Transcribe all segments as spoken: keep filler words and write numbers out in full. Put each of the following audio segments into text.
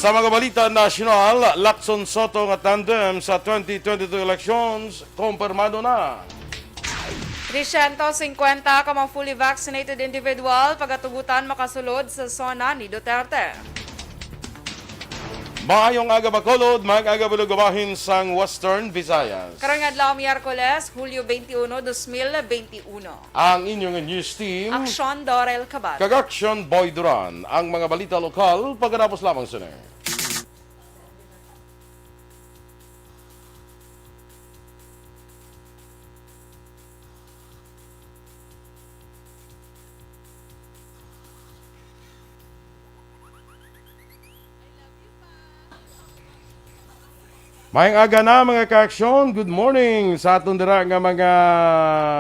Sa mga balita nasyonal, Lacson Soto nga tandem sa twenty twenty-two elections, kompirmado na. Tresyentos singkwenta ka mga fully vaccinated individual pagatugutan makasulod sa SONA ni Duterte. Maayong aga, Bacolod, maayong aga, Bulog, bahin sang Western Visayas. Karong adlaw, Miyerkules, Hulyo twenty-one, dos mil twenty-one. Ang inyong news team, Aksyon Dorel Cabal. Kag Aksyon Boy Duran. Ang mga balita lokal, pagkatapos lamang sini. Maayong aga na, mga ka-aksyon. Good morning sa aton dira nga mga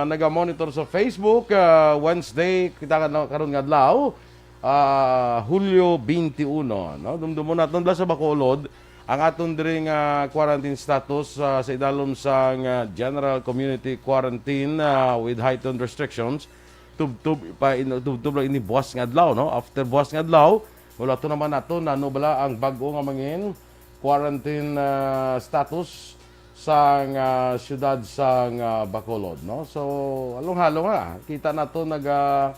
naga-monitor sa Facebook. Ah, Wednesday, kita ka na karon nga adlaw, ah, Hulyo twenty-one, no? Dumdumon naton bala sa Bacolod ang aton diri nga quarantine status, ah, sa idalom sang, ah, general community quarantine, ah, with heightened restrictions. Tubtob pa in-, tubtob lang ini buwas nga adlaw, no? After buwas nga adlaw, wala to naman nato nano bala ang bag-o nga mangin quarantine, ah, status sang, ah, siyudad sang, ah, Bacolod, no? So, halong-halong na. Kita nato naga,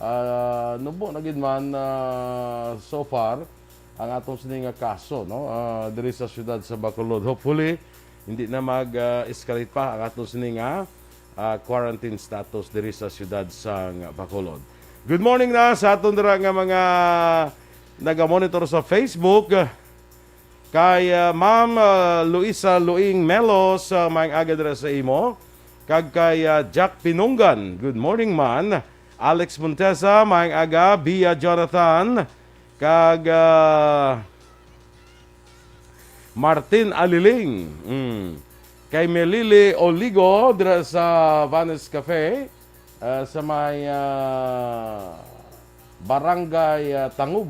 ah, nubo na gid man, ah, so far ang atong sini nga kaso, no? Ah, diri sa siyudad sa Bacolod. Hopefully, hindi na mag, ah, escalate pa ang atong sini nga, ah, quarantine status diri sa siyudad sang Bacolod. Good morning na sa aton dira nga mga naga-monitor sa Facebook. Kay, ah, Ma'am, ah, Luisa Luing Melos, ah, maayong aga dira sa imo. Kag kay, ah, Jack Pinunggan, good morning, man. Alex Montesa, maayong aga. Bia Jonathan, kag, ah, Martin Aliling. Mm. Kay Melili Oligo dira sa Vanes Cafe, ah, sa may, ah, Barangay, ah, Tangub.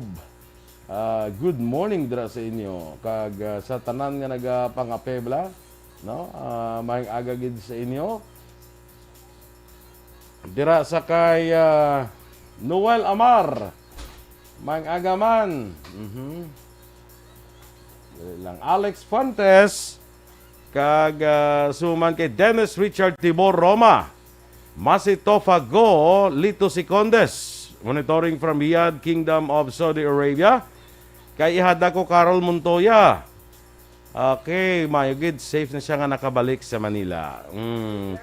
Ah, good morning dira sa inyo. Kag, ah, sa tanan nga nagapangapebla, no? Ah, maayong aga gid sa inyo. Dira sa kay, ah, Noel Amar. Maayong aga man. Mhm. Dali lang. Alex Fuentes. Kag, ah, suman kay Dennis Richard Tibor Roma. Masi Tofago Lito Secondes. Monitoring from Riyadh, Kingdom of Saudi Arabia. Kay ihada ko Carol Montoya. Okay, maayo gid, safe na siya nga nakabalik sa Manila. Mm.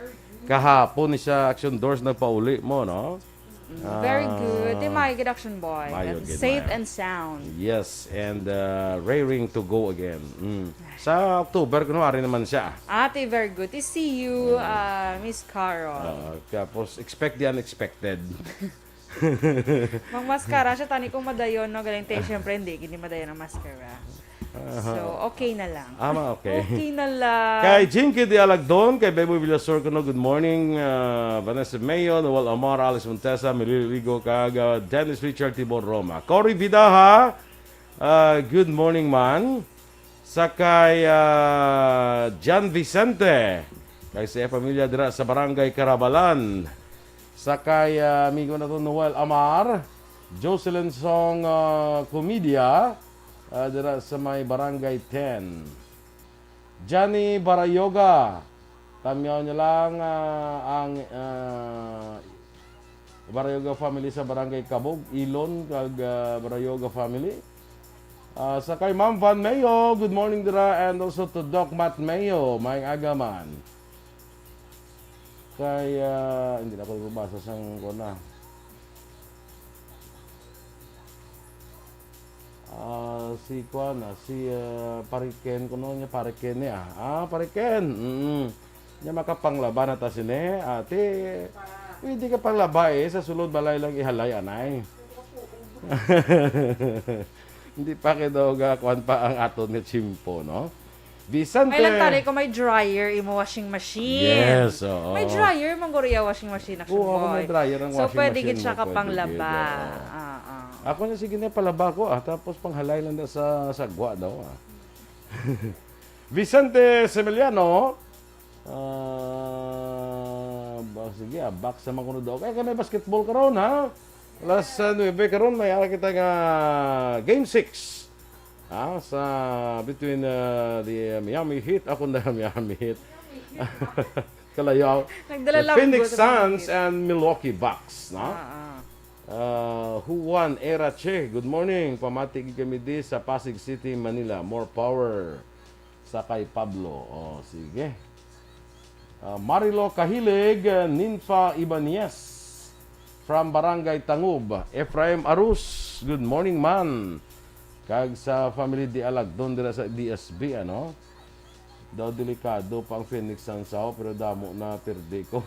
Kahapon ni siya, Action Doors, nagpauli mo, no? Mm, very Ah, good. Di maayo gid, Action Boy. Maayo gid, safe maayo. And sound. Yes, and, uh, raring to go again. Mm. Sa October, kunwari naman siya. Ate, very good. To see you, Mm. uh, Miss Carol. Uh, tapos, expect the unexpected. Mang mascara siya, tani kung madayon, no? Galing tayo, syempre, hindi, hindi madayon ang mascara. Aha. So, okay na lang. Ah, ma-, okay. Okay na lang. Kay Jinky de Alagdon, kay Beboy Villasor kuno, good morning. Ah, Vanessa Mayo, Noel Amar, Alice Montesa, Melili Ligo, kag, ah, Dennis Richard Tibor Roma. Cory Vidaha, ah, good morning, man. Sa kay, ah, John Vicente, kay sa iya pamilya dira sa Barangay Carabalan. Sa kay, ah, amigo nato Noel Amar, Jocelyn Song, ah, Comedia, ah, dira sa may Barangay ten. Johnny Barayoga, tamyaw niya lang, ah, ang, ah, Barayoga family sa Barangay Kabog, Ilon, kag, ah, Barayoga family. Ah, sa kay Ma'am Van Mayo, good morning dira, and also to Doc Matt Mayo, maayong aga man. Kay, ah, hindi na ako mabasa sang kuwan na. Ah, si kuwan na, si, ah, Pariken, kuno niya Pariken niya. Ah, Pariken, mm. Niya makapanglaba na ta sini, ate. Pwede ka panglaba eh, sa sulod balay lang ihalay, anay. Hindi pa kay daw ga-, kuwan pa ang aton nga tiyempo, no? Vicente. May lang tali ko, may dryer, imo washing machine. Yes, oo. May dryer, man guro iya washing machine, Action Oo, ako may Boy. Dryer ang So, washing pwede machine gid siya mo, pwede kapanglaba. Gid, oo. Ah, ah. Ako na, sige na, palaba ko, ah. Tapos panghalay lang na sa sagwa daw, ah. Vicente Semeliano, ah, ba, sige, ah, box naman ko na daw. Kaya kami basketball karon, ha? Alas, ah, nuebe karon, may ara kita nga game six. Ah, sa between, uh, the, uh, Miami Heat, ako na Miami Heat. Kalayaw. Nagdala The lang Phoenix ko sa Suns Miami Heat. And Milwaukee Bucks, no? Ah, ah. Uh, Juan Era Che, good morning. Pamati gid kami di sa Pasig City, Manila. More power sa kay Pablo. Oh, sige. Uh, Marilo Kahilig, uh, Ninfa Ibanez from Barangay Tangub. Ephraim Arus, good morning, man. Kag sa family di Alagdon dira sa D S B, ano? Daw delikado pa ang Phoenix Suns, pero damo na pirdi ko.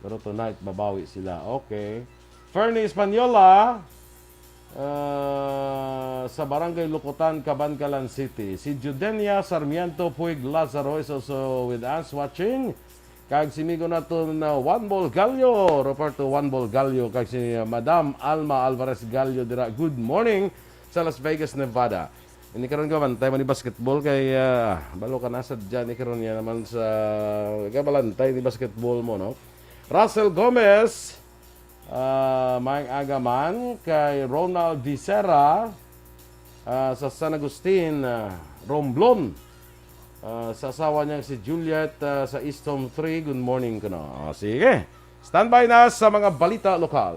Pero tonight, babawi sila. Okay. Fernie Española, ah, sa Barangay Lukutan, Kabankalan City. Si Judenia Sarmiento Puig Lazaro is also with us watching. Kag si migo naton na Juan Bol Gallo, Roberto Juan Bol Gallo, kag si Madam Alma Alvarez Gallo dira. Good morning sa Las Vegas, Nevada. Ini karon ka bantay man ni basketball kay, ah, balo ka na sa dyan ni karon niya naman sa kabalantay ni basketball mo, no? Russell Gomez, ah, maayong aga man kay Ronald Vicera, ah, sa San Agustin, ah, Romblon, ah, sa asawa niya si Juliet, ah, sa Eastham three. Good morning kuno. Ah, sige. Standby na sa mga balita lokal.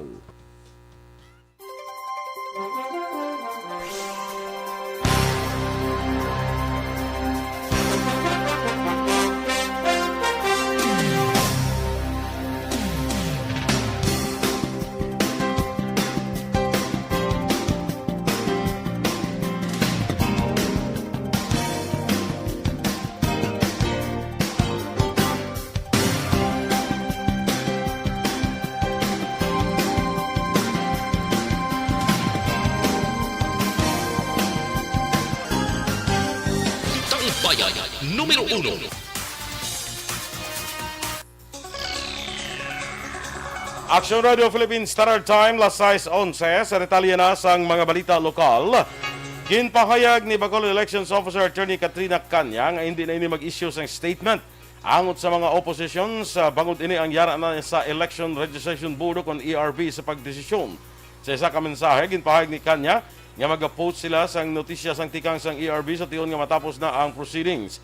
Tambayan numero uno. Action Radio Philippines Standard Time, las sais onse. Sa detalye na sang mga balita lokal, ginpahayag ni Bacolod Elections Officer Attorney Katrina Caña nga hindi na ini mag-issue sang statement angot sa mga opposition sa bangod ini ang yara na sa Election Registration Board o kon E R B sa pagdesisyon. Sa isa ka mensahe, ginpahayag ni Caña nga mag-post sila sang notisya sang tikang sang E R B sa tion nga matapos na ang proceedings.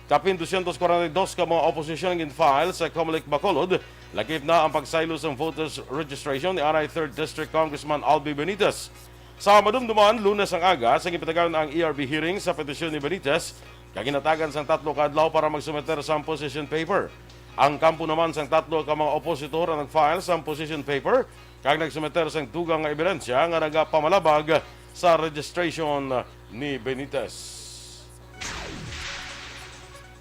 Kapin dosyentos kwarenta y dos ka mga opposition ang gin-file sa Comelec Bacolod, lakip na ang pagsaylo sang voters registration ni anay Third District Congressman Albi Benitez. Sa madumduman, Lunes ang aga, sa gipatagan ang E R B hearing sa petisyon ni Benitez, kag ginhatagan sang tatlo ka adlaw para magsumiter sang position paper. Ang kampo naman sang tatlo ka mga opositor ang nag-file sang position paper kag nagsumiter sang dugang nga ebidensya nga nagapamalabag sa registration ni Benitez.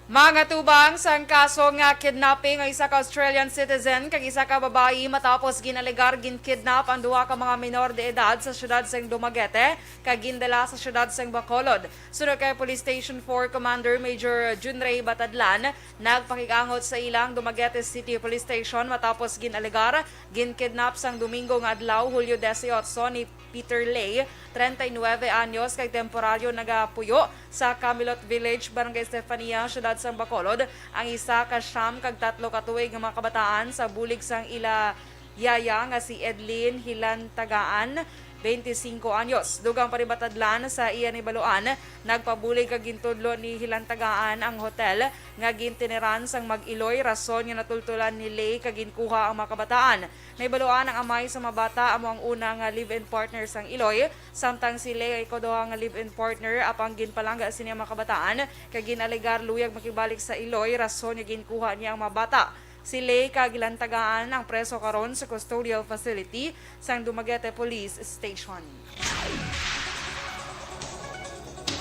Mangatubang sang kaso nga kidnapping ang isa ka Australian citizen kag isa ka babayi matapos ginalegar ginkidnap ang duha ka mga minor de edad sa siyudad sang Dumaguete kag gindala sa siyudad sang Bacolod. Suno kay Police Station four Commander Major Junrey Batadlan, nagpakig-angot sa ilang Dumaguete City Police Station matapos ginalegar ginkidnap sang Domingo nga adlaw, Hulyo dieciocho, ni Peter Lay, treinta y nueve anyos, kag temporaryo nagapuyo sa Camelot Village, Barangay Estefania, siyudad sang Bacolod, ang isa ka siyam kag tatlo ka tuig nga mga kabataan sa bulig sang ila yaya nga si Edlin Hilantagaan, twenty-five anyos. Dugang pa ni Batadlan, sa iya nahibaluan, nagpabulig kag gintudlo ni Hilantagaan ang hotel nga gintineran sang mag-iloy, rason nga natultulan ni Lay kag ginkuha ang mga kabataan. Nahibaluan ang amay sa mga bata amo ang una nga live-in partner sang iloy, samtang si Lay ang ikaduha nga live-in partner, apang ginpalangga sini ang mga kabataan kag gin-alegar luyag makibalik sa iloy, rason nga ginkuha niya ang mga bata. Si Lay kag Hilantagaan ang preso karon sa custodial facility sang Dumaguete Police Station.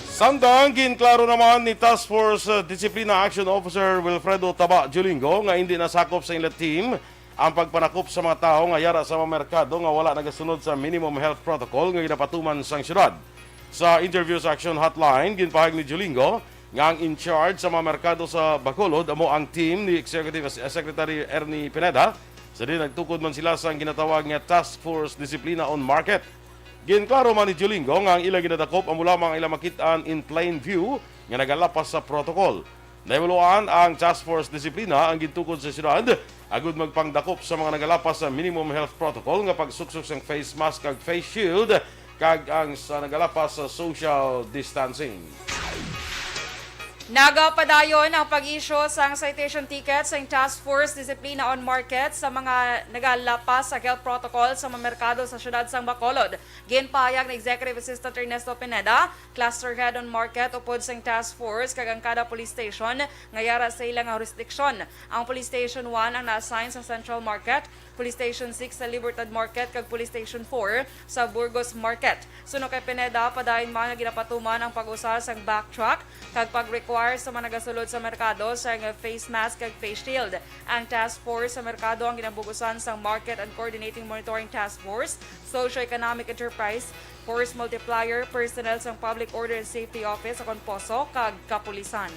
Samtang ginklaro naman ni Task Force, uh, Discipline Action Officer Wilfredo Taba Julingo nga hindi nasakop sa ila team ang pagpanakop sa mga tawo nga yara sa mga merkado nga wala nagasunod sa minimum health protocol nga ginapatuman sang syudad. Sa interview sa Action Hotline, ginpahayag ni Julingo nga ang in charge sa mga merkado sa Bacolod amo ang team ni Executive As-, Secretary Ernie Pineda, sa diin nagtukod man sila sang ginatawag nga Task Force Disiplina on Market. Ginklaro man ni Julingo nga ang ila ginadakop amo lamang ang ila makit-an in plain view nga nagalapas sa protocol. Nahibaluan ang Task Force Disiplina ang gintukod sa syudad agud magpangdakop sa mga nagalapas sa minimum health protocol nga pagsuksok sang face mask kag face shield kag ang sa nagalapas sa social distancing. Nagapadayon ang pag-issue sang citation ticket sang Task Force Disiplina on Market sa mga nagalapas sa health protocol sa mga merkado sa siyudad sang Bacolod. Ginpahayag ni Executive Assistant Ernesto Pineda, Cluster Head on Market upod sang Task Force, kag ang kada police station nga yara sa ila nga jurisdiction. Ang Police Station one ang na-assign sa Central Market, Police Station six sa Libertad Market, kag Police Station four sa Burgos Market. Suno kay Pineda, padayon man nga ginapatuman ang pag-usa sang backtrack kag pag-require sa mga nagasulod sa merkado sang face mask kag face shield. Ang task force sa merkado ang ginabug-usan sang Market and Coordinating Monitoring Task Force, Socio-Economic Enterprise, Force Multiplier, personnel sang Public Order and Safety Office sa Konposo kag kapulisan.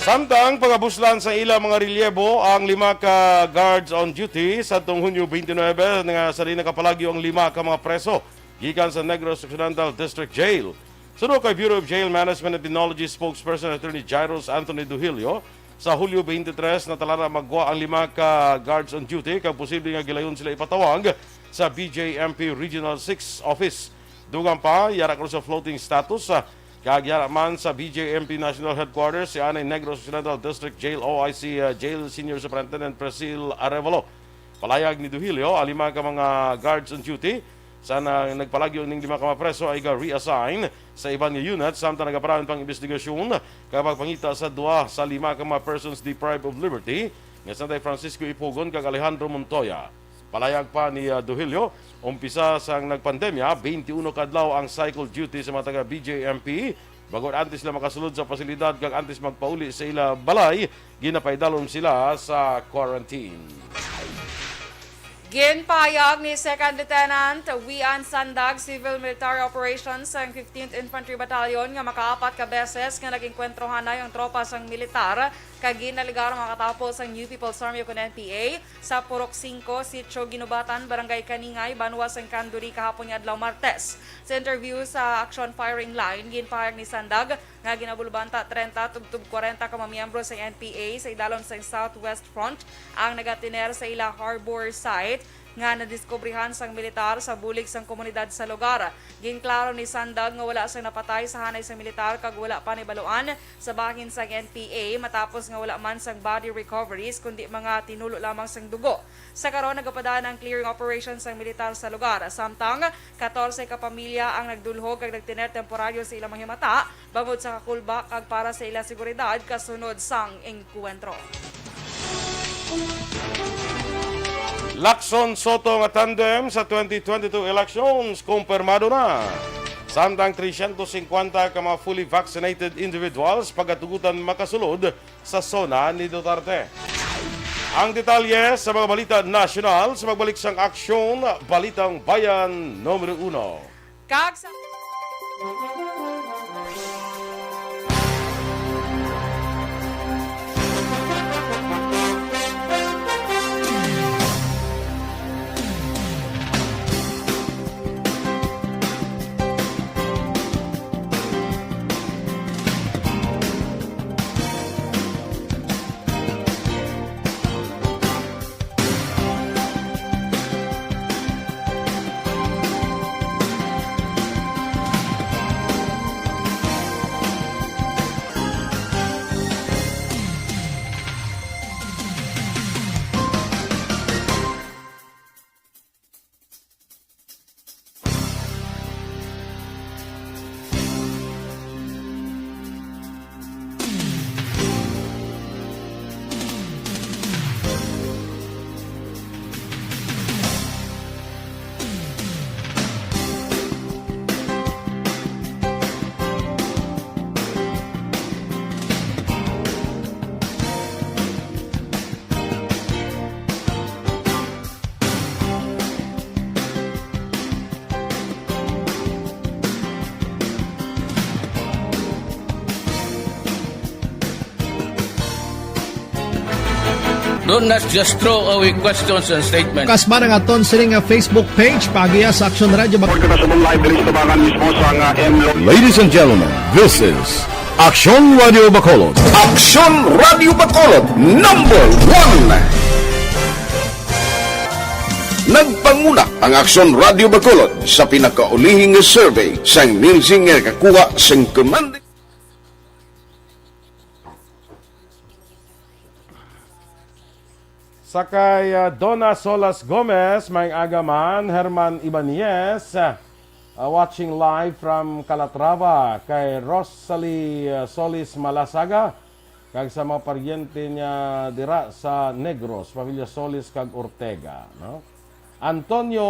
Samtang pagabuslan sa ila mga relyebo ang lima ka guards on duty sa tong Hunyo twenty-nine nga sa di nakapalagyo ang lima ka mga preso gikan sa Negros Occidental District Jail. Suno kay Bureau of Jail Management and Penology spokesperson Attorney Jairus Anthony Duhilio, sa Hulyo twenty-three, natala na magwa ang lima ka guards on duty kag posible nga gilayon sila ipatawag sa B J M P Regional six Office. Dugang pa, yara kuno sa floating status, ah, kag yara man sa B J M P National Headquarters, si anay Negros Occidental District Jail O I C, ah, Jail Senior Superintendent Presil Arevalo. Palayag ni Duhilio, ang lima ka mga guards on duty sa na, nagpalagyo ning lima ka mga preso ay ga-reassign sa iban nga unit, samtang nagapadayon pang investigasyon kag pagpangita sa duha sa lima ka mga persons deprived of liberty nga si Sanday Francisco Ipugon kag Alejandro Montoya. Palayag pa ni, ah, Duhilio, umpisa sang nagpandemya, twenty-one ka adlaw ang cycle duty sa mga taga B J M P. Bangod antes sila makasulod sa pasilidad kag antes magpauli sa ila balay, ginapaidalom sila sa quarantine. Ginpahayag ni Second Lieutenant Wian Sandag, Civil Military Operations sang fifteenth Infantry Battalion, nga makaapat ka beses nga nag-engkwentro hanay ang tropa sang militar kag ginaligar makatapos ang New People's Army ukon N P A sa Purok Singko, Sitio Ginubatan, Barangay Kaningay, Banwa sang Canduri, kahapon nga adlaw, Martes. Sa interview sa Action Firing Line, ginpahayag ni Sandag nga ginabulbanta trenta tubtob kwarenta ka mga miyembro sa N P A sa idalom sa Southwest Front ang nagatiner sa ila harbor site nga nadiskubrihan sang militar sa bulig sang komunidad sa lugar. Ginklaro ni Sandag nga wala sang napatay sa hanay sang militar kag wala pa nahibaluan sa bahin sang N P A matapos nga wala man sang body recoveries kundi mga tinulo lamang sang dugo. Sa karon, nagapadayon ang clearing operation sang militar sa lugar. Samtang, katorse ka pamilya ang nagdulhog kag nagtiner temporaryo sa ilang mga himata bangod sa kakulba kag para sa ila seguridad kasunod sang engkuwentro. Lacson Soto nga tandem sa twenty twenty-two elections, kumpirmado na. Samtang trescientos cincuenta ka mga fully vaccinated individuals pagatugutan makasulod sa SONA ni Duterte. Ang detalye sa mga balita nasyonal sa pagbalik sang Aksyon, Balitang Bayan Numero Uno. Kag sa Don't not just throw away questions and statements. Kasba na nga aton sini nga Facebook page, paagiha sa Aksyon Radio Bac- Report ka na sa mong live diri sa tabangan mismo sa nga M Lo- Ladies and gentlemen, this is Aksyon Radio Bacolod. Aksyon Radio Bacolod, number one. Nagpanguna ang Aksyon Radio Bacolod sa pinakaulihing nga survey sang Nielsen nga nakakuha sang command. Sa kay, ah, Donna Solas Gomez, may aga man, Herman Ibanez, ah, watching live from Calatrava, kay Rosalie, ah, Solis Malasaga, kag sa mga paryente niya dira sa Negros, pamilya Solis kag Ortega, no? Antonio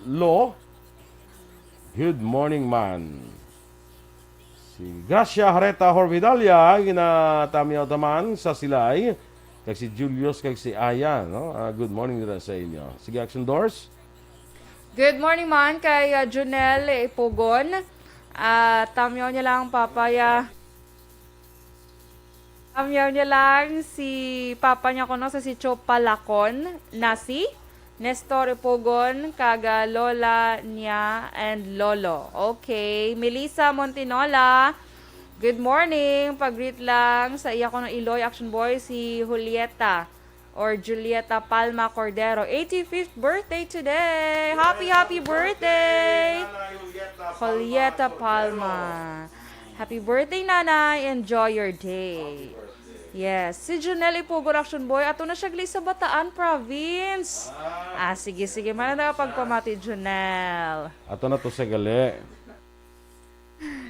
Lo, good morning, man. Si Gracia Hareta Horvidalia, ginatamyaw taman sa Silay, kag si Julius, kag si Aya, no? Ah, good morning dira sa inyo. Sige, Action Doors. Good morning man kay, ah, Junel Ipugon. Ah, tamyaw niya lang, Papa, ya. Tamyaw niya lang si Papa niya kuno sa Sitio Palakon, na si Nestor Ipugon, kag, ah, lola niya and lolo. Okay, Melissa Montinola, good morning. Pag-greet lang sa iya kuno iloy, Action Boy, si Julieta or Julieta Palma Cordero. Eighty-fifth birthday today. Happy, happy birthday, Julieta Palma. Happy birthday, Nanay. Enjoy your day. Yes. Si Junel Ipugon, Action Boy, ato na siya gali sa Bataan Province. Ah, sige, sige. Mana na pagpamati, Junel. Ato na to sa gali.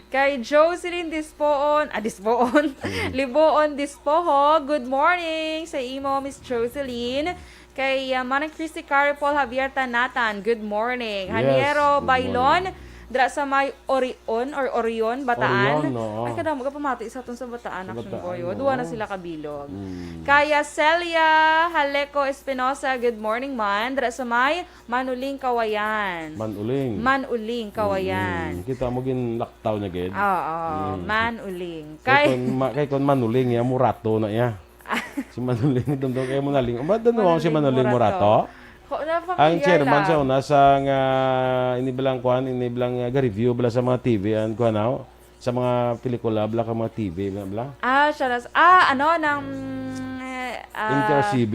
Kay Jocelyn Dispoon, ah, Dispoon, Liboon Dispoho, good morning sa imo, Miss Jocelyn. Kay, ah, Manang Christy Carrie Paul Javier Tanatan, good morning. Yes, Haniero good Bailon, morning. Dira sa may Orion or Orion, Bataan. Orion, oo. Ay, kadamo ka pamati sa atong sa Bataan, Sa Action Bataan, Boy, oh. Duwa na oo. Sila kabilog. Mm. Kaya Celia Haleco Espinosa, good morning, man. Dira sa may Manuling Kawayan. Manuling. Manuling Kawayan. Mm, kita mo ginlaktaw niya, gid. Oo, Mm. Manuling. Kay Kay kon ma-, kay kon Manuling ya, Murato na ya. Si Manuling, dumdum kay Manuling. Ba, dun mo si Manuling Manuling Murato? Murato? Ko, na Ang familiar chairman lang. Sa una sa nga, ini bilang kwan, ini bilang, uh, ga-review bala sa mga T V, and kwan, no? Sa mga pelikula, bala ka mga T V, bala, bala? Ah, siya nas-, ah, ano, ng, eh, ah, M T R C B.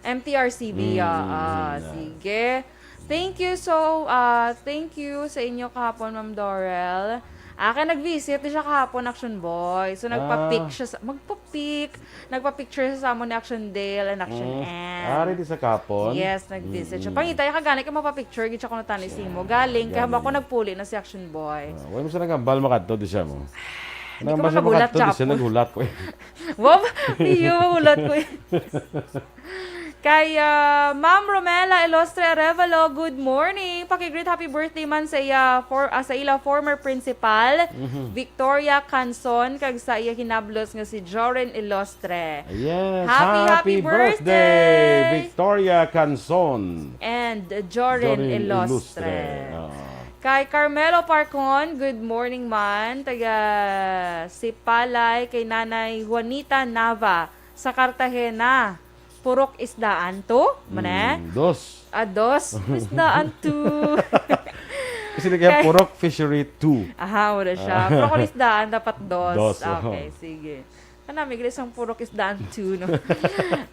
M T R C B, Mm, ah, ah, mm, sige. Thank you so, ah, thank you sa inyo kahapon, Ma'am Dorel. Ah, kay nag-visit din siya kahapon, Action Boy. So, Ah. nagpa-pick siya sa, magpa-pick, nagpa-picture siya sa amon ni Action Dale and Action Mm. Ann. Ah, ready sa kahapon? Yes, nag-visit siya. Mm-mm. Pangita, ya ka gani kay mapa-picture, gid siya kuno tani sa imo. Siya, Galing, kay gani. Habang ko nagpuli na si Action Boy. Ah, wala mo siya nagambal, makadto di siya mo. Hindi ko Nagambal siya, makagulat, makadto di siya, Chapo. Naghulat ko eh. Wow, iyo, magulat ko eh. Kay, ah, Ma'am Romela Ilostre Arevalo, good morning. Paki-greet happy birthday man sa iya for, ah, sa ila former principal, Mhm. Victoria Canson, kag sa iya hinablos nga si Joren Ilostre. Yes, Happy, happy happy birthday, birthday! Victoria Canson. And Joren Joren Ilostre. Ilostre. Ah. Kay Carmelo Parcon, good morning man. Taga Sipalay, kay Nanay Juanita Nava sa Cartagena. Purok isdaan to, mane? Mm, dos. Ah, dos. Isdaan to. Kasi lagi ang Kay purok fishery two. Aha, wala siya. Ah. Pero kung isdaan, dapat dos. Dos, oo. Okay, sige. Kanami, gali sang purok isdaan two, no?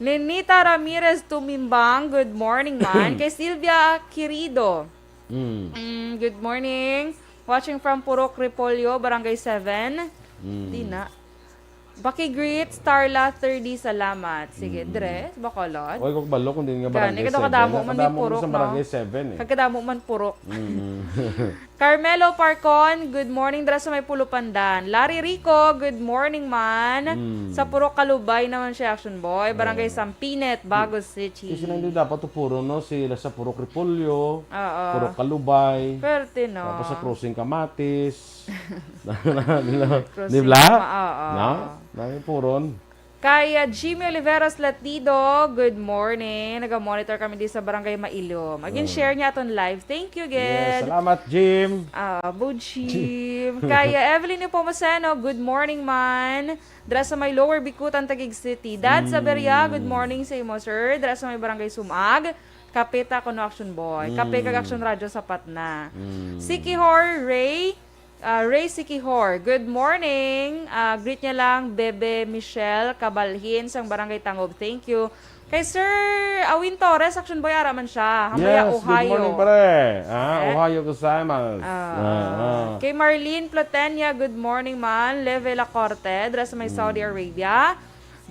Ninita Ramirez Tumimbang, good morning, man. Kay Sylvia Quirido. Mm. Mm, good morning. Watching from Purok Repolyo, Barangay seven. Mm. Di na. Paki-greet, Starla thirty, salamat. Sige, Mm. Dre, Bacolod. Oy, kung balo, kung di nga Gani, barangay kada seven, kadamo man may kadamo purok, sa no? Barangay seven, eh. Kagkadamo man purok. Mm-mm. Carmelo Parcon, good morning, dira sa may Pulupandan. Larry Rico, good morning man. Mm. Sa Purok Kalubay naman siya, Action Boy. Barangay Oo. Sampinet, Bagos City. Kasi nang di dapat to puro, no? Sila sa Purok Repolyo, Oo. Purok Kalubay. Perte, no? Tapos sa Crossing Kamatis. Nila, Crossing di bla? Kama-, oo. No? Nami puron. Kay, ah, Jimmy Oliveros Latido, good morning. Naga-monitor kami di sa Barangay Mailom. Again, Oh. Share niya aton live. Thank you, Yes, gid. Salamat, Jim. Ah, Bo Jim. Kay, ah, Evelyn Nepomuceno, good morning, man. Dira sa may Lower Bicutan, Taguig City. Dad Mm. Saberia, good morning sa imo, sir. Dira sa may Barangay Sumag. Kape ta kuno, Action Boy. Kape kag Mm. Action Radio, sapat na. Mm. Sikihor Ray, Ah, Ray Sikihor, good morning. Ah, greet niya lang, Bebe Michelle Cabalhin sang Barangay Tangob. Thank you. Kay Sir Awin Torres, Action Boy, ara man siya. Hambaya, Yes, good Ohio. morning, pare. Ah, Eh? Ohio gozaimasu. Ah, Ah, ah. Kay Marlene Platenia, good morning, man. Leve Lacorte, dira sa may Saudi Mm. Arabia.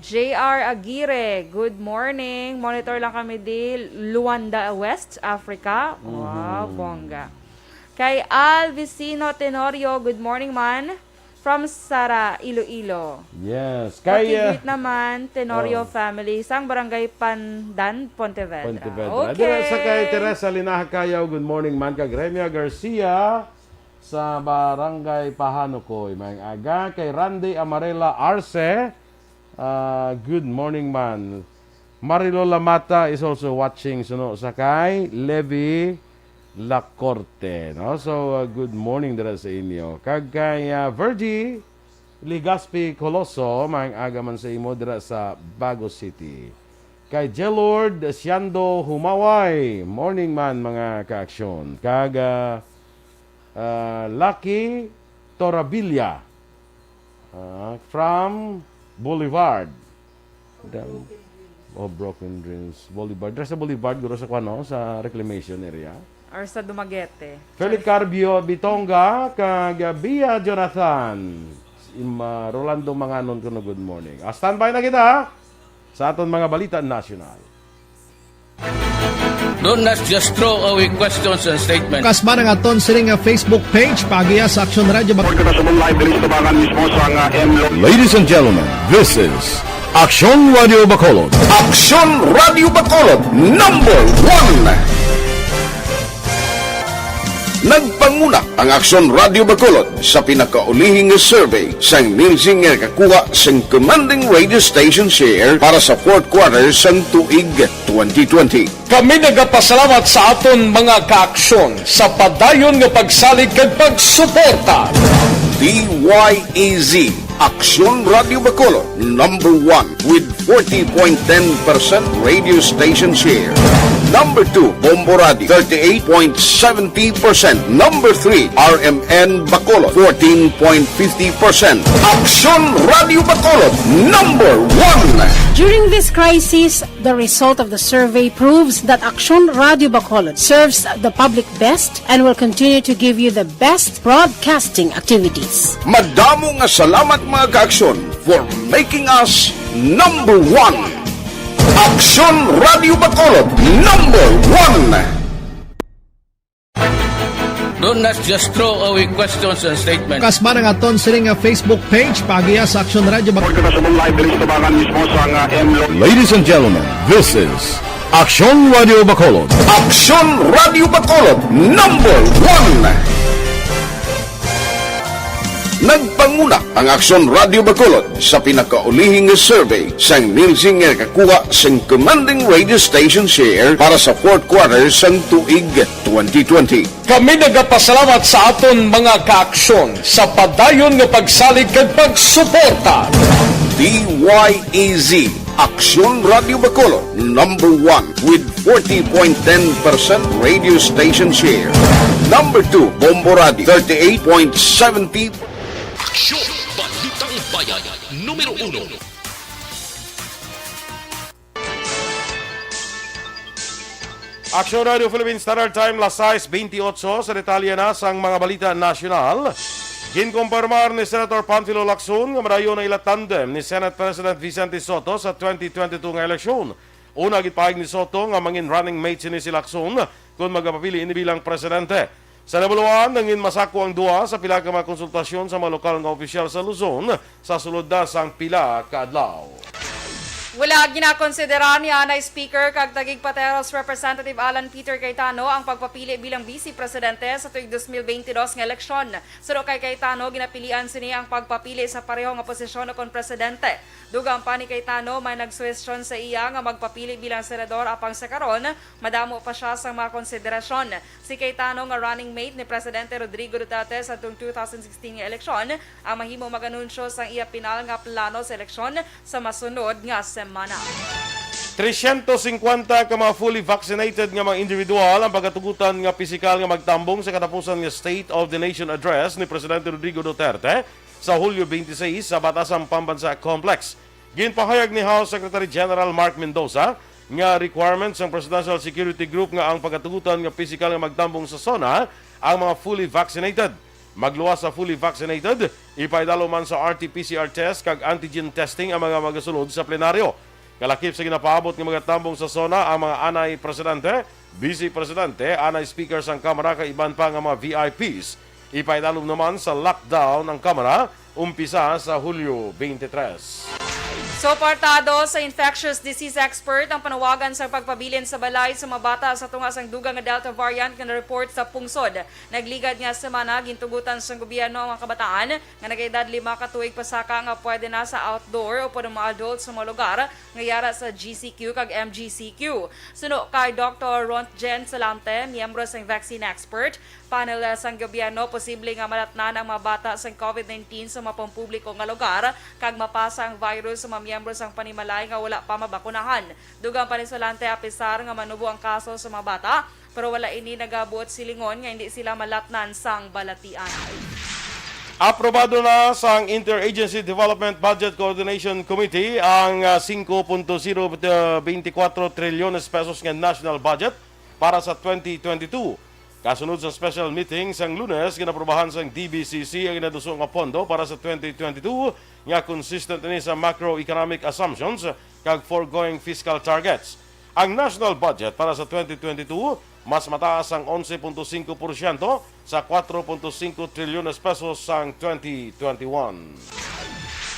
J R Aguirre, good morning. Monitor lang kami di Luanda, West Africa. Wow, Mhm. bongga. Kay Al Vicino Tenorio, good morning, man. From Sara, Iloilo. Yes. Kay, Pakigreet uh, naman, Tenorio oh. family, sang Barangay Pandan, Pontevedra. Pontevedra. Okay. Dira sa kay Teresa Linaha Cayaw, good morning man. Kag Remia Garcia sa Barangay Pahanukoy, maayong aga. Kay Randy Amarela Arce, ah, good morning man. Marilo Lamata is also watching, suno sa kay Levi Lacorte, no? So, uh, good morning dira sa inyo. Kag kay, uh, Virgie Legaspi Coloso, maayong aga man sa imo dira sa Bago City. Kay Jelord Siando Humaway, morning man, mga kaaksyon. Kag, uh, uh, Lucky Torabilia, Ah, from Boulevard. Dam-, oh, Broken Dreams Boulevard. Dira sa Boulevard, guro sa kuan, no? Sa reclamation area. Or sa Dumaguete. Felicarpio Bitonga, kag Bia Jonathan. Im, ah, Rolando Manganon kuno, good morning. Ah, standby na kita, ha? Sa aton mga balita nasyonal. Don't just throw away questions and statements. Kasman ang aton sini nga Facebook page, paagiha sa Aksyon Radio Bac- Report kita sa live diri sa tubangan mismo sa nga M Lo- Ladies and gentlemen, this is Aksyon Radio Bacolod. Aksyon Radio Bacolod, number one. Nagpanguna ang Aksyon Radio Bacolod sa pinakaulihi nga survey sang Nielsen nga nakakuha sang commanding radio station share para sa fourth quarter sang tuig twenty twenty. Kami nagapasalamat sa aton mga kaaksyon sa padayon nga pagsalig kag pagsuporta. D Y E Z, Aksyon Radio Bacolod, number one with forty point ten percent radio station share. Number two, Bombo Radio, thirty-eight point seventy percent. Number three, R M N Bacolod, fourteen point fifty percent. Aksyon Radio Bacolod, number one. During this crisis, the result of the survey proves that Aksyon Radio Bacolod serves the public best and will continue to give you the best broadcasting activities. Madamo nga salamat, mga kaaksyon, for making us number one. Aksyon Radio Bacolod, number one. Don't just throw away questions and statements. Kasman ang aton sini nga Facebook page, paagiha sa Aksyon Radio Bac- Report kita sa live diri sa tubangan mismo sa nga M Lo- Ladies and gentlemen, this is Aksyon Radio Bacolod. Aksyon Radio Bacolod, number one. Nagpanguna ang Aksyon Radio Bacolod sa pinakaulihi nga survey sang Nielsen nga nakakuha sang commanding radio station share para sa fourth quarter sang tuig twenty twenty. Kami nagapasalamat sa aton mga kaaksyon sa padayon nga pagsalig kag pagsuporta. D Y E Z, Aksyon Radio Bacolod, number one with forty point ten percent radio station share. Number two, Bombo Radio, thirty-eight point seventy. Aksyon, Balitang Bayan, numero uno. Aksyon Radio Philippine Standard Time, las sais bentiocho. Sa detalye na sang mga balita nasyonal, ginkumpirmar ni Senator Panfilo Lacson nga madayon ang ila tandem ni Senate President Vicente Sotto sa twenty twenty-two nga eleksyon. Una, gipahayag ni Sotto nga mangin running mate sini si Lacson kon magapapili ini bilang presidente. Sa nabaluan, nangin masako ang duha sa pila ka mga konsultasyon sa mga lokal nga opisyal sa Luzon sa sulod na sang pila ka adlaw. Wala ginakonsidera ni anay Speaker kag Taguig Pateros Representative Alan Peter Cayetano ang pagpapili bilang Vice Presidente sa tuig dos mil bentidós nga eleksyon. Suno kay Cayetano, ginapilian sini ang pagpapili sa pareho nga posisyon kon presidente. Dugang pa ni Cayetano, may nagsuhestyon sa iya nga magpapili bilang senador, apang sa karon, madamo pa siya sang mga konsiderasyon. Si Cayetano nga running mate ni Presidente Rodrigo Duterte sa tung two thousand sixteen nga eleksyon ang mahimo mag-anunsyo sang iya pinal nga plano sa eleksyon sa masunod nga semana. Tresyentos singkwenta ka mga fully vaccinated nga mga individual ang pagatugutan nga pisikal nga magtambong sa katapusan nga State of the Nation Address ni Presidente Rodrigo Duterte sa Hulyo twenty-six sa Batasang Pambansa Complex. Ginpahayag ni House Secretary General Mark Mendoza nga requirement sang Presidential Security Group nga ang pagatugutan nga pisikal nga magtambong sa SONA ang mga fully vaccinated. Magluwas sa fully vaccinated, ipaidalo man sa R T P C R test kag antigen testing ang mga magasulod sa plenaryo. Kalakip sa ginapaabot nga magatambong sa SONA ang mga anay presidente, vice presidente, anay speaker sang Kamara kag iban pa nga mga V I Ps. Ipaidalom naman sa lockdown ang Kamara umpisa sa Hulyo twenty-three. Suportado sa infectious disease expert ang panawagan sa pagpabilin sa balay sa mga bata sa tunga sang dugang nga Delta variant nga na-report sa pungsod. Nagligad nga semana, gintugutan sang gobyerno ang mga kabataan nga nagaedad lima ka tuig pasaka nga pwede na sa outdoor upod ang mga adults sa mga lugar nga yara sa G C Q kag M G C Q. Suno kay Doktor Rontgen Salante, miyembro sang vaccine expert panel sang gobyerno, posible nga malatnan ang mga bata sang COVID nineteen sa mga pampubliko nga lugar kag mapasa ang virus sa mga miyembro sang panimalay nga wala pa mabakunahan. Dugang pa ni Salante, apisar nga manubo ang kaso sa mga bata, pero wala ini nagabuot silingon nga hindi sila malatnan sang balatian. Aprobado na sang Interagency Development Budget Coordination Committee ang, ah, singko punto zero twenty-four trilyones pesos nga national budget para sa twenty twenty-two. Kasunod sa special meeting sang Lunes, ginaprubahan sang D B C C ang ginaduso nga pondo para sa twenty twenty-two nga consistent ini sa macroeconomic assumptions kag foregoing fiscal targets. Ang national budget para sa twenty twenty-two mas mataas sang onse punto singko porsyento sa kuwatro punto singko trilyones pesos sang twenty twenty-one.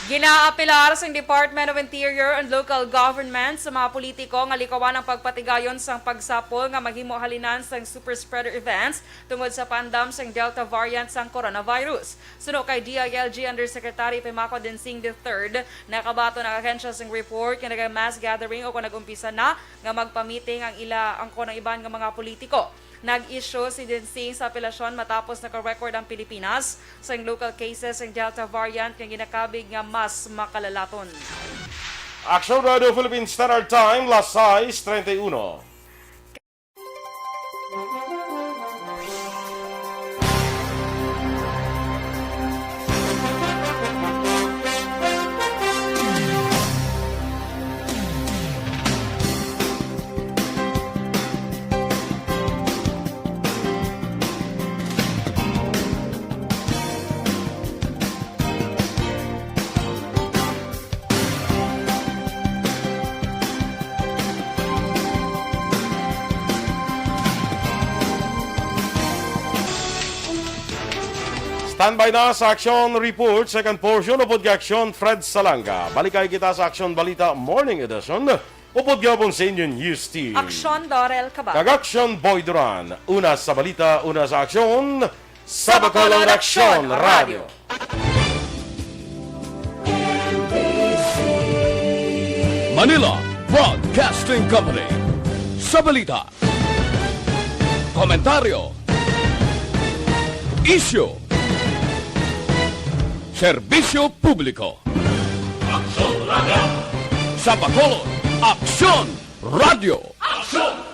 Ginaapelar sang Department of Interior and Local Government sa mga politiko nga likawan ang pagpatigayon sang pagsapol nga maghimo halinan sang super spreader events tungod sa paandam sang Delta variant sang coronavirus. Suno kay D I L G Undersecretary Pimaco Dinsing the third, nakabaton ang ahensya sing report nga nag-mass gathering o kon nag-umpisa na nga magpamiting ang ila, ang kon ang iban nga mga politiko. Nag-issue si Dinsing sa apelasyon matapos naka-record ang Pilipinas sang local cases sang Delta variant nga ginakabig nga mas makalalaton. Action Radio Philippine Standard Time, las sais treinta y uno. Standby na sa Aksyon Report, second portion, upod kay Aksyon Fred Salanga. Balikay kita sa Aksyon Balita Morning Edition, upod gihapon sa inyo news team. Aksyon Dorel Cabal. Kag Aksyon Boy Duran. Una sa balita, una sa aksyon, sa Bacolod Aksyon Radio. Manila Broadcasting Company. Sa balita, komentaryo, isyu, serbisyo publiko. Aksyon Radio. Sa Bacolod, Aksyon Radio. Aksyon